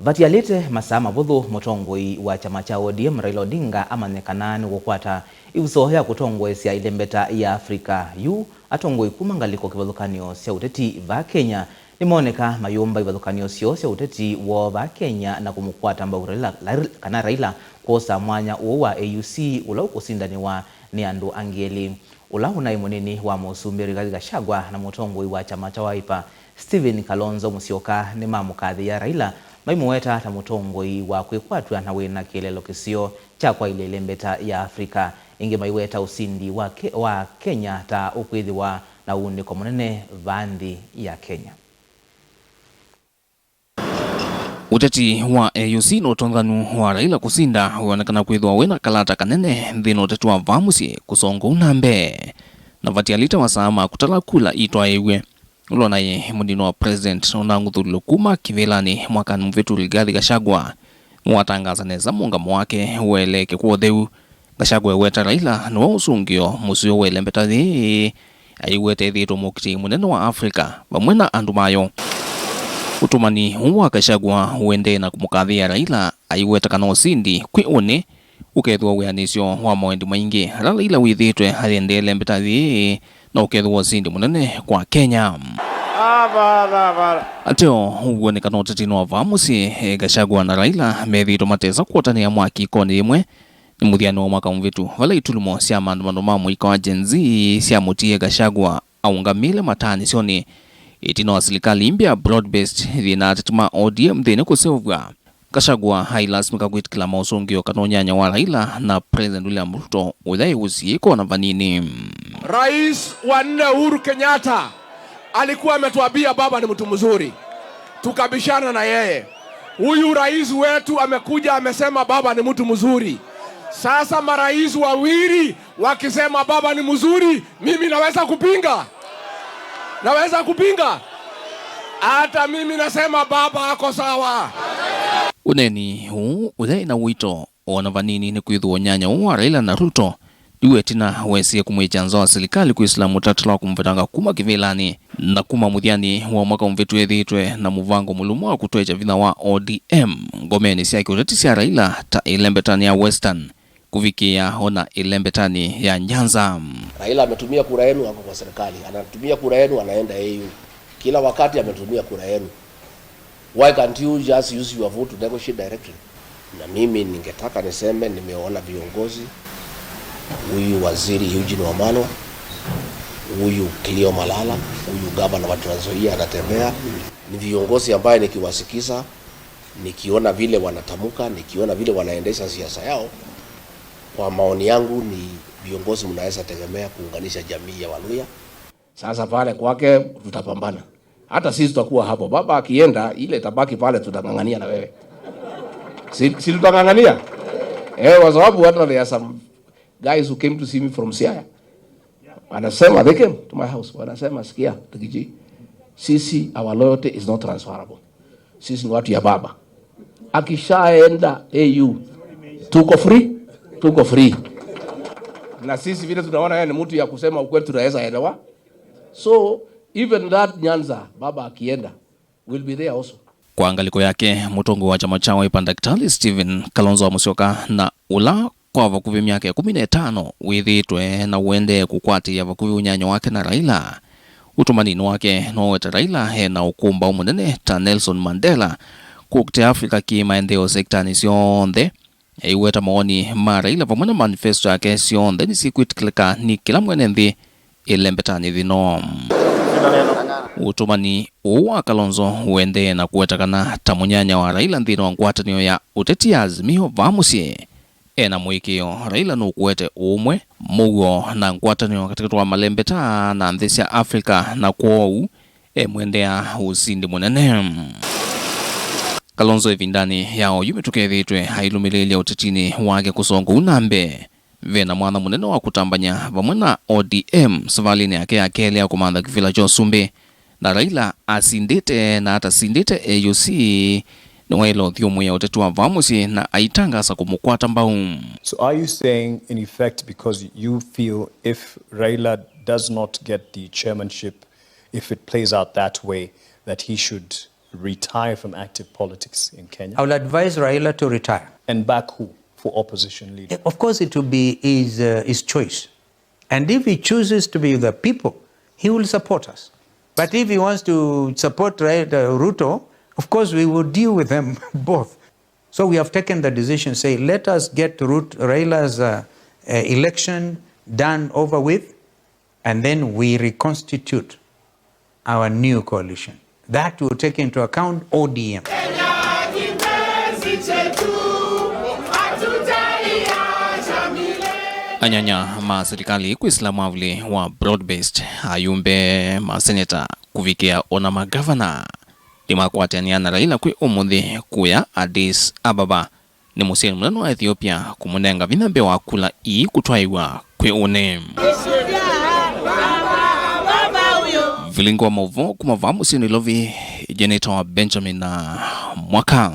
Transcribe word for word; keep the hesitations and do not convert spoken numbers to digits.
Vatialĩte masaa mavũthũ, mũtongoi wa kyama kya O D M Raila Odinga amanye kana nĩkũkwata ĩvuso ya kũtongoesya ĩlembeta ya Africa. Yu atongoi kuma ngalĩko kĩvathũkany'o sya ũteti vaa Kenya nĩmoneka mayũmba ivathũkany'o syoo sya ũteti woo vaa Kenya na kũmũkwata mbau Raila, Raila, kana Raila kwosa mwanya ũũ wa A U C ũla ũkũsindanĩwa nĩ andũ angĩ elĩ. Ũla ũnaĩ mũnini wa mũsumbĩ Rigathi Gachagua na mũtongoi wa kyama kya Wiper Stephen Kalonzo Musyoka nĩmamũkathĩĩa Raila, maimũweta ta mũtongoi wa kwĩkwatw'a na wĩna kĩeleelo kĩseo kya kwaĩlya ĩlembeta ya Africa. Ĩngĩ maiweta ũsindi wa Ke-, wa Kenya ta ũkwĩthĩwa na uunĩko mũnene vaa nthĩ ya Kenya. Ũteti wa A U C na ũtonganu wa Raila kũsinda wĩonekana kwĩthĩwa wĩna kalata kanene nthĩnĩ wa ũteti wa vaa mũsyĩ kũsonga ũu na mbee. Na vatialĩte masaa ma kũtala kula itwaĩw'e, ũla ũnaĩ mũnini wa president ũnang'uthũlilwe kuma kĩvĩlanĩ mwakanĩ mũvĩtu, Rigathi Gachagua nĩwatangaasa nesa mũũngamo wake ũeleeke kwa ũtheu. Gachagua eweta Raila nĩwe ũsũngĩo mũseo wa ĩlembeta yĩĩ, aiweta ethĩĩtwe mũkitĩi mũnene wa Africa vamwe na andũ mayo. Ũtũmani ũũ wa Gachagua ũendee na kũmũkathĩĩa Raila, aiweta kana ũsindi kwĩ ũnĩ ũkethĩwa wĩanĩsyo wa mawendi maingĩ ala Raila wĩthĩĩtwe ayendee ĩlembeta yĩĩ, na ũkethĩwa ũsindi mũnene kwa Kenya. Ateo, ũw'o nĩ kana ũtetinĩ wa vaa mũsyĩ, Gachagua na Raila methĩĩtwe matesa kũotanĩa mwaki ikonĩ yĩmwe nĩ mũthyanĩ wa mwaka mũvĩtu, vala itulumo sya maandamano ma mũika wa Gen Z syamũtiie Gachagua aũngamĩle mataanĩsyonĩ. Ĩtina wa silikalĩ mbya broad-based yĩna ateti ma O D M nthĩnĩ kũseũvw'a, Gachagua ailasimĩka kwĩtĩkĩla maũsũngĩo kana ũnyanya wa Raila na President William Ruto ũyaĩ ũsiĩko na vanini. Rais wa nne Uhuru Kenyatta alikuwa ametuambia baba ni mtu mzuri, tukabishana na yeye. Huyu rais wetu amekuja amesema baba ni mtu mzuri. Sasa marais wawili wakisema baba ni mzuri, mimi naweza kupinga? Naweza kupinga? Hata mimi nasema baba ako sawa. Ũneeni ũũ ũyaĩ na ũito o na vanini, nĩkwĩthĩwa ũnyanya ũũ wa Raila na Ruto ndiw'e ĩtina wesie kũmwĩkya nza wa silikalĩ kwĩsĩla mũtalatala wa kũmũvetanga kuma kĩvĩlanĩ, na kuma mũthyanĩ wa mwaka mũvĩtu ethĩĩtwe na mũvango mũlũmu wa kũtwekya vinya wa O D M ngomenĩ sya kĩũteti sya Raila ta ĩlembetanĩ ya Western kũvikĩĩa ona ĩlembetanĩ ya Nyanza. Raila ametumia kura yenu, ako kwa serikali, anatumia kura yenu, anaenda A U. Kila wakati ametumia kura yenu. Why can't you just use your vote to negotiate directly? Na mimi ningetaka niseme, nimeona viongozi, huyu waziri Eugene Wamalwa, huyu Cleo Malala, huyu gavana wa Trans Nzoia anatembea. Ni viongozi ambaye nikiwasikiza, nikiona vile wanatamka, nikiona vile wanaendesha siasa yao, kwa maoni yangu ni viongozi mnaweza tegemea kuunganisha jamii ya Waluhya. Sasa pale kwake tutapambana. Hata sisi tutakuwa hapo. Baba akienda, ile itabaki pale, tutang'ang'ania na wewe. Si, si tutang'ang'ania? Eh, kwa sababu hata there are some guys who came to see me from Siaya. Wanasema, they came to my house. Wanasema, "Sikia, Rigiji, sisi, our loyalty is not transferable. Sisi ni watu ya baba. Akishaenda A U, tuko free, tuko free." Na sisi vile tunaona yeye ni mtu ya kusema ukweli, tunaweza elewa. So, even that Nyanza, baba akienda, will be there also. Kwa ngalĩko yake, mũtongoi wa kyama kya Wiper Ndakĩtalĩ Stephen Kalonzo wa Musyoka, na ũla kwa vakuvĩ myaka ĩkũmi na ĩtano wĩthĩĩtwe na ũendee kũkwatĩĩa vakuvĩ ũnyanya wake na Raila, ũtũmaninĩ wake nowete Raila e na ũkũmbaũ mũnene ta Nelson Mandela kũkitĩa Africa kĩ maendeeo sektanĩ syonthe. Aiweta mawoni ma Raila vamwe na manifesto yake syonthe nĩsyĩkwĩtĩkĩlĩka nĩ kĩla mwene nthĩ ĩlembetanĩ thĩno. Ũtũmani ũũ wa Kalonzo ũendee na kũweta kana ta mũnyanya wa Raila nthĩnĩ wa ngwatanĩo ya ũteti ya Azimio vaa mũsyĩ, e na mũĩkĩĩo Raila nũkũete ũũmwe, mũuo na ngwatanĩo katĩkatĩ wa malembeta na nthĩ sya Africa, na kwoou emwendea ũsindi mũnene. Kalonzo ĩvindanĩ ya oyu mĩtũkĩ ethĩĩtwe ailũmĩlĩĩlya ũtetinĩ wake kũsonga ũu na mbee. Ve na mwanya mũnene wa kũtambany'a vamwe na O D M savalĩnĩ yake ya kelĩ ya kũmantha kĩvĩla kya ũsumbĩ, na Raila asindĩte na atasindĩte A U C, nĩwaĩle ũthyũmũĩa ũteti wa vaa mũsyĩ na aitangasa kũmũkwata mbau. So are you saying, in effect, because you feel if Raila does not get the chairmanship, if it plays out that way, that he should Retire from active politics in Kenya. I will advise Raila to retire. And back who for opposition leader? Of course, it will be his, uh, his choice. And if he chooses to be with the people, he will support us. But if he wants to support Ra- uh, Ruto, of course, we will deal with them both. So we have taken the decision, say, let us get Rut- Raila's uh, uh, election done over with, and then we reconstitute our new coalition. That will take into account O D M. Anyanya ma serikali kwĩsĩla mwavuli wa broad-based, ayumbe, maseneta, kũvikĩa ona magavana nĩmakwatĩanĩa na Raila kwĩ ũmũnthĩ kũya Addis Ababa. Nĩ mũsyĩnĩ mũnene wa Ethiopia kũmũnenga vinya mbee wa kula ii kũtwaĩwa kwĩ ũnĩ. Vilingi wa maũvoo kuma vaa mũsyĩ Nairobi, Jeneta wa Benjamin na Mwaka.